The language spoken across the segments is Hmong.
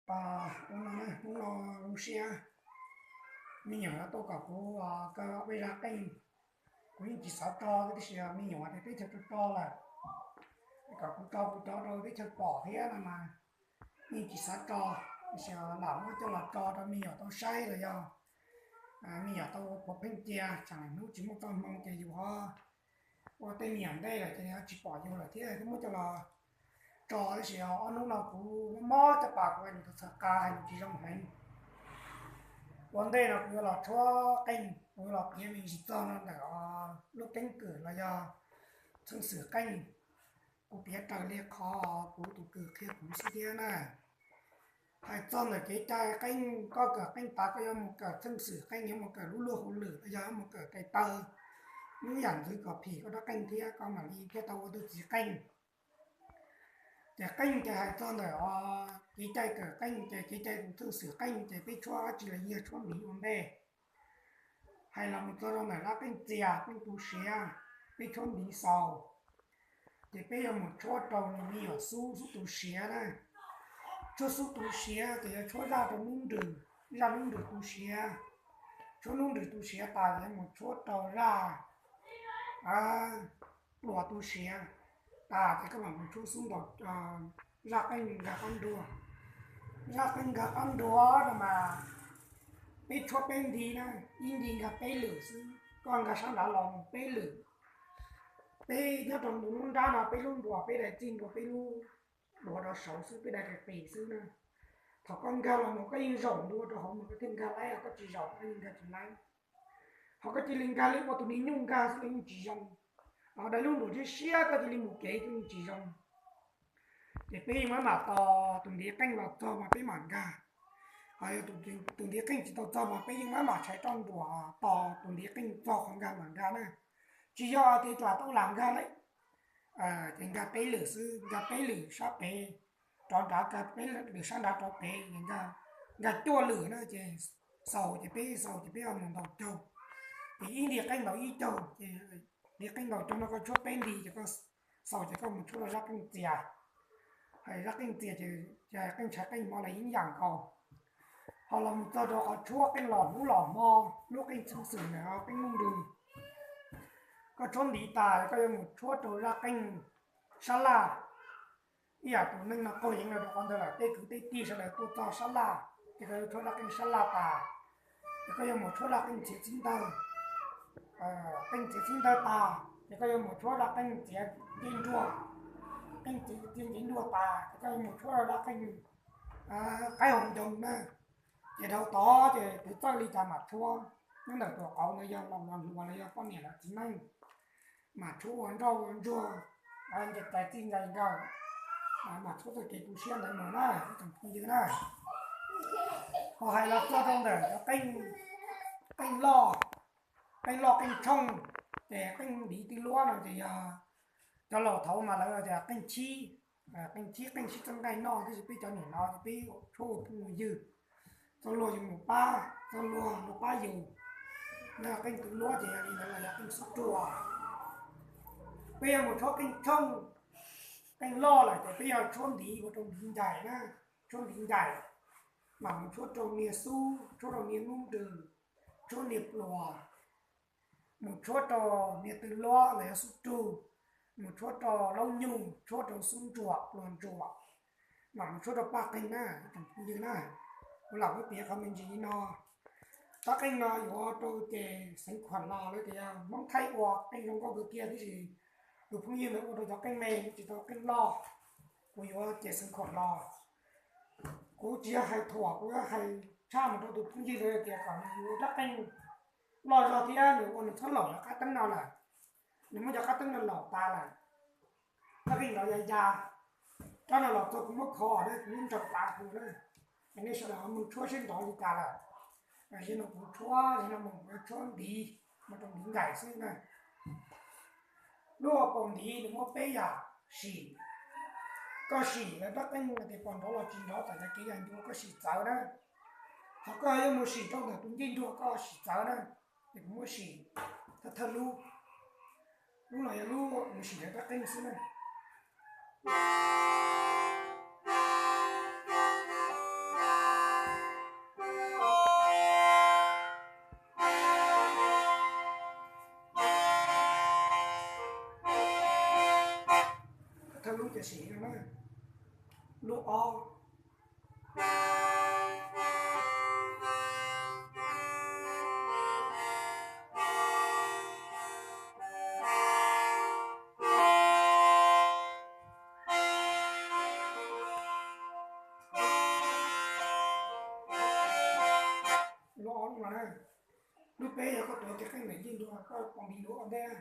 Hnub no zoo siab, me nyuam tuaj kom kuv kaw ob peb zaj qeej. Kuv yeej tsis xav tso tiam sis me nyuam tias teb chaws tso tso lawm, kom kuv tso kuv cov rau teb chaws pom thiab no mas yeej tsis xav tso, tiam sis lam muab coj los tso rau me nyuam tau saib los yog me nyuam tau ua pheej cia, tsam hnub tsis muaj txoj hmoo ces yus ho ua tej me nyuam ntej lawm ces nws ho tsis pom yus lawm thiab, thiaj muab coj los tso. Tiam sis ob hnub no kuv mob caj pas kuv hais lus txhaws qa hais lus tsis zoo heev. Ua ntej no kuv yuav los tshuab qeej, kuv yuav los piav me ntsis txog no ntawm lub keeb kwm los yog txheej xwm qeej. Kuv piav raws li qhov kuv tus kwv qhia kuv xwb thiab na. Hais txog ntawm kev cai qeej, koj kawm qeej tas koj yuav mus kawm txheej xwm qeej, yuav mus kawm lub luag hauj lwm los yog yuav mus kawm tais taw, lub yam ntxwv kom phim koj rab qeej thiab koj mam li thiaj tau ua tau txiv qeej. Ces qeej ces hais txog ntawm kev cai kawm qeej ces kev cai tus txheej xwm qeej ces peb tshuab dab tsi los yog tshuab ntiv ua ntej. Hais los mus txog rau ntawm zaj qeej txias qeej tu siav, peb tshuab ntiv xaus, ces peb yuav mus tshuab rau nws me nyuam xub, xub tu siav na. Tshuab xub tu siav ces yuav tshuab zaj rau nub nrws, zaj nub nrws tu siav. Tshuab nub nrws tu siav tas yuav mus tshuab rau zaj pluas tu siav tas ces koj mam mus tshuab xub ntaus zaj qeej nkag qab nruas. Zaj qeej nkag qab nruas no mas peb tshuab peb nti na, ib nti nkag peb lwm xwb, koj nkag sab nrad los mus peb lwm. Peb nyob rau ntu lub nrab no peb lub nruas peb dai txij ntua peb lub duav rau saud xwb, peb dai qis qis xwb na. Thaum koj nkag los mus koj yeej zaum ntua rau hauv mas koj thiaj nkag laib, koj tsis zaum koj yeej nkag tsis laib. Ho koj cia li nkag li ua tus niag nyuj nkag xwb los yeej tsis zoo. Ho dai lub nruas siab siab koj cia li mus kev koj yeej tsis zoo. Ces peb yeej maj mam tos tus ntiv qeej los txog mas peb mam nkag. Ho yog tus ntiv qeej tsis tau txog mas peb yeej maj mam tshais roj nruas tos tus ntiv qeej txog qhov nkag mam nkag na. Tsis yog tias lam tau lam nkag lawm, ces nkag peb lwm xwb, nkag peb lwm sab pem rov nrad, nkag peb lwm sab nrad rov pem, nkag cuaj lwm na ces xaus ces peb xaus ces peb ho mus ntaus caug. Ces ib nti qeej ntaus ib caug ces nti qeej ntaus caug no koj tshuab peb nti ces koj xaus ces koj mus tshuab rau zaj qeej txias. Hais zaj qeej txias ces qeej ntshai qeej hmo los yeej yam nkaus. Ho los mus txog rau qhov tshuab qeej los hnub los hmo, lub qeej txheej xwm ntawm qeej nub nrws. Koj tshuab ntiv tas koj yuav mus tshuab rau zaj qeej sab laj. Ib yam tus neeg no qaug yeev los rau qhov ntawd lawm, tej kwv tej tij sawv daws tuaj txog sab laj ces koj yuav tshuab zaj qeej sab laj tas, ces koj yuav mus tshuab zaj qeej txiav txij ntawd. Qeej txiav txij ntawd tas ces koj yuav mus tshuab zaj qeej txiav ncej nruas. Qeej txiav ncej nruas tas ces koj yuav mus tshuab zaj qeej qaib hauv ncoo na. Ces dhau tod ces tus txawj li cas mam tshuab, nyob ntawm tus qauv ntawd yog los hluas los yog poj niam los txiv neej, mam tshuab ua nroj ua ntsuag, nce tais txij ncaim nkaus, mam tshuab txoj kev tu siab ntawd mus na ib tsoom phooj ywg na. Ho hais los txog rau ntawm cov qeej loj, qeej loj qeej tshooj, ces qeej ntiv twg luab no ces yog cov laus thaud mas lawv tias qeej chib, qeej chib qeej sib txeeb nqaij noj, tab sis peb cov niam no ces peb tshuab ua phooj ua ywg, txog luag yus mus pab, txog luag luag pab yus. Yog qeej twg luab ces yog li ntawd los yog qeej xub ruam. Peb yuav mus tshuab qeej tshooj, qeej loj lawm ces peb yuav tshuab ntiv ua rau ntiv ncaim na, tshuab ntiv ncaim, mam mus tshuab rau niag xub, tshuab rau niag nub nrws, tshuab niag pluas, mus tshuab rau niag tw luab los yog xub rug, mus tshuab rau laub nyug, tshuab rau xub ntsuam pluas ntsuam, mam mus tshuab rau paj qeeg na ib tsoom phooj ywg na. Kuv lam muab piav qhov me ntsis li no. Rab qeej no yuav rau ces xeev khuam los lawv tias yog Hmoob Thaib ua qeej zoo nkauj kawg kiag, tiam sis tus phooj ywg ntawd ua rau cov qeej me tsis tau qeej loj. Kuv yuav ces xeev khuam los. Kuv tsis yog hais thuam, kuv yuav hais tshaj mus rau tus phooj ywg ntawd tias kom nws yuav rab qeej loj zog thiab nws ua nws txhob laum cov qab teeb no lawm. Nws muab cov qab teeb no laum tas lawm, rab qeej los ya ya. Rab no los txog kuv muab kho na, kuv muab nraws tas kuv na, es nej sawv daws ho mus tshuab seb nrov li cas lawm. Yog no kuv tshuab, yog no mus kuv yuav tshuab ntiv, mus rau ntiv ncaim xwb na. Lub hauv paus ntiv nws muaj peb yam sim. Koj sim lawv rab qeej tias pom nrov los tsis nrov, txawm yog kev yam ncua koj sim txawv na. Ho koj yuav mus sim rau ntawm tus ncej nruas koj sim txawv na. Ces kuv muab sim thawj thawj lub, lub no yog lub mus sim lawv rab qeej xwb na. tam sim no na. Lub ob, lub ob lub no na. Lub peb yog koj tuav tes qeej nam yij ntua, koj pom npis lub ob ntej.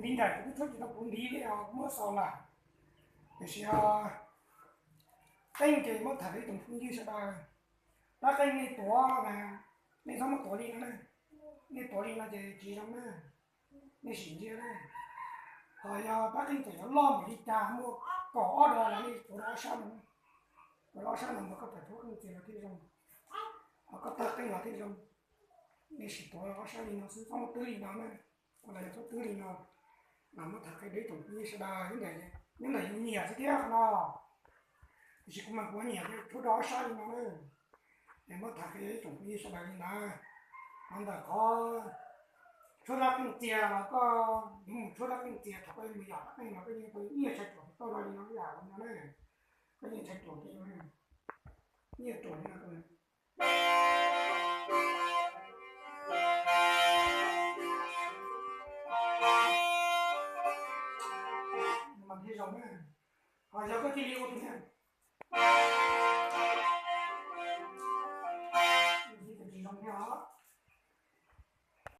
Li ntawm kuv twb tshawb tsis tau kuv ntiv li os, muab xaus lawm. Tiam sis os, qeej ces muab tham rau ib tsoom phooj ywg sawv daws. Rab qeej nej tuav na, nej txhob muab tuav li no na. Nej tuav li no ces tsis zoo na. Nej sim ntsia na. Ho yog rab qeej txawm yuav loj npaum li cas, muaj kaum ob dos los nej tuav rau ob sab no. Tuav rau ob sab no mas koj tawm txhua qeej txias los thiaj zoo, ho koj tawg qeej los thiaj zoo. Nej sim tuav ob sab li no xwb, txhob muab twb li no na. Ua los yog txhob twb li no. Mas muab tham qhia rau ib tsoom phooj ywg sawv daws, nyob ntawm yus nyiam xwb thiab qhov no. Tiam sis kuv mas kuv nyiam tshuab rau ob sab li no na. Es muab tham qhia ib tsoom phooj ywg sawv daws li ntawd. Qhov ntawm qhov tshuab rab qeej txias los koj yuav mus tshuab rab qeej txias, thaum koj yuav mus yam rab qeej los koj yeej tau ib nyuag tshai ruam tau zoo li no ib yam li no na. Koj yeej tshai ruam li no, ib nyuag ruam li no. Mas thiaj zoo na. Ho yog koj cia li ua tus niag